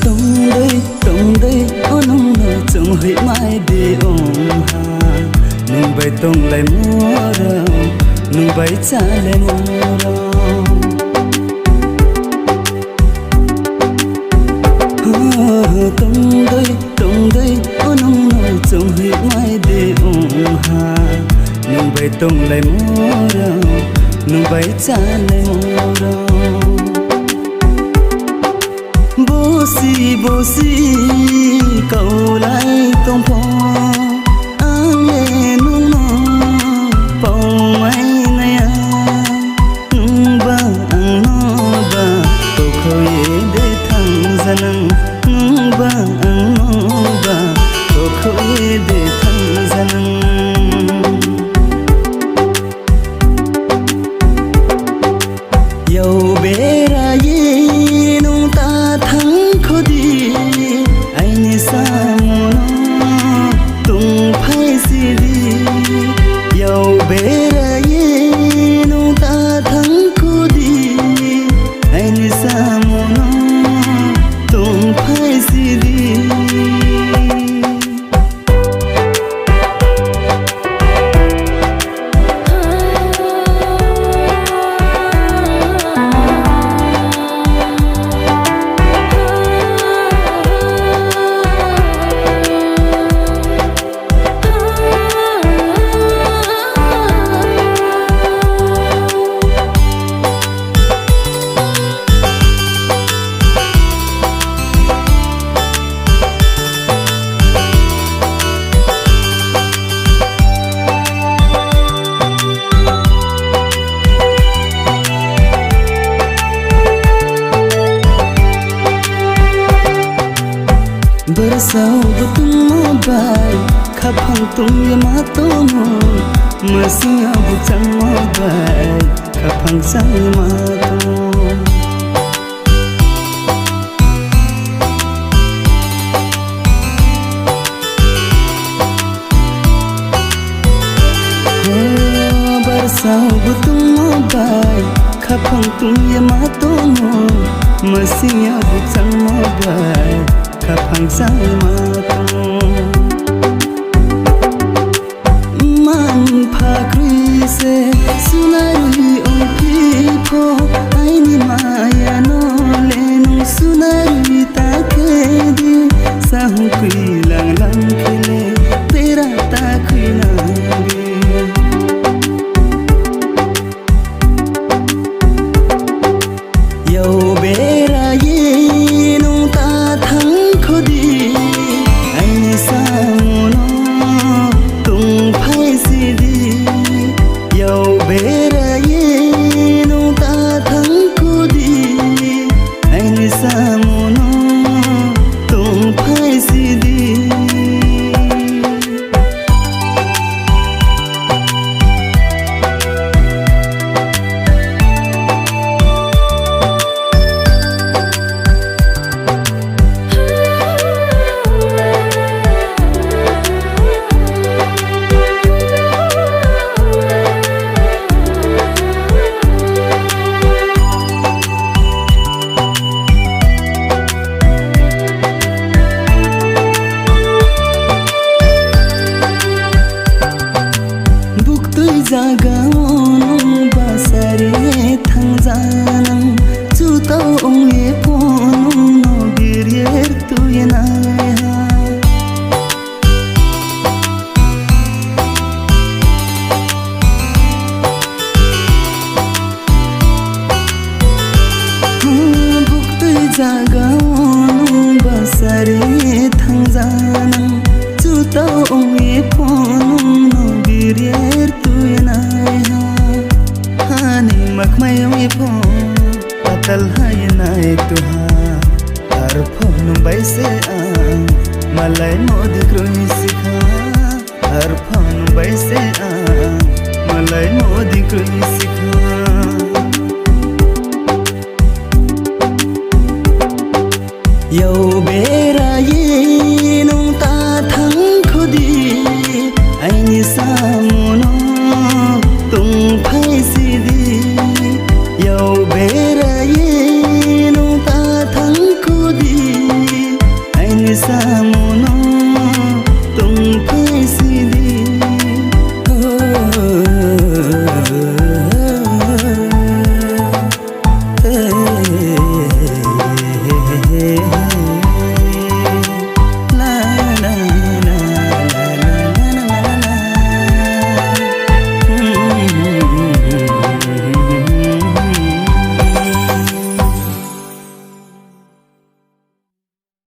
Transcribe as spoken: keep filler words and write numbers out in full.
Tong dei, tong dei, o nung no chounghoihmai de ong ha. Nung bai tonglaimo rao, nung bai chálaimo rao. Tong dei, tong dei, o nung no chounghoihmai de ong ha. Nung bai tonglaimo rao, nung bai chálaimo rao. Bosi bosi kaulai tong pho, ang le nung no paumai nai ya. Nungba ang no ba, tokhoi ye de thangjanang. Nungba ang no ba, tokhoi ye de thangjanang. Yau bera ye nung ta thangkho di, aini samu no tongphai si di. Yau bera ye nung ta thangkho di, aini samu no tongphai si di. Brsao butungmo bai khaphang tong ye ma tong ou, masing yo buchangmo bai khaphang chang ye ma tong ou. Brsao butungmo bai khaphang tong ye ma tong ou, masing yo buchangmo bai khaphang chang ye ma tong ou. Mma-mpha kroi se sunaroi ongphi pho, aini maya no le nung sunaroi ta khe di, sahung kri lang lang khe le bera ta khui nang di. Yau bera ye nung ta thangkho di, aini samu no tongphai si di. Yau bera ye nung ta thangkho di, aini samu no tongphai si di. Buktui zaga wo nung ba sari ye thangjanang, chutao ong ye pho nung no bir ye rtui ye nai ha. Buktui zaga wo nung ba sari ye thangjanang, Arphuh nung bai se ang malaimo di kroi si kha. Arphuh nung bai se ang malaimo di kroi si kha. Yau bera ye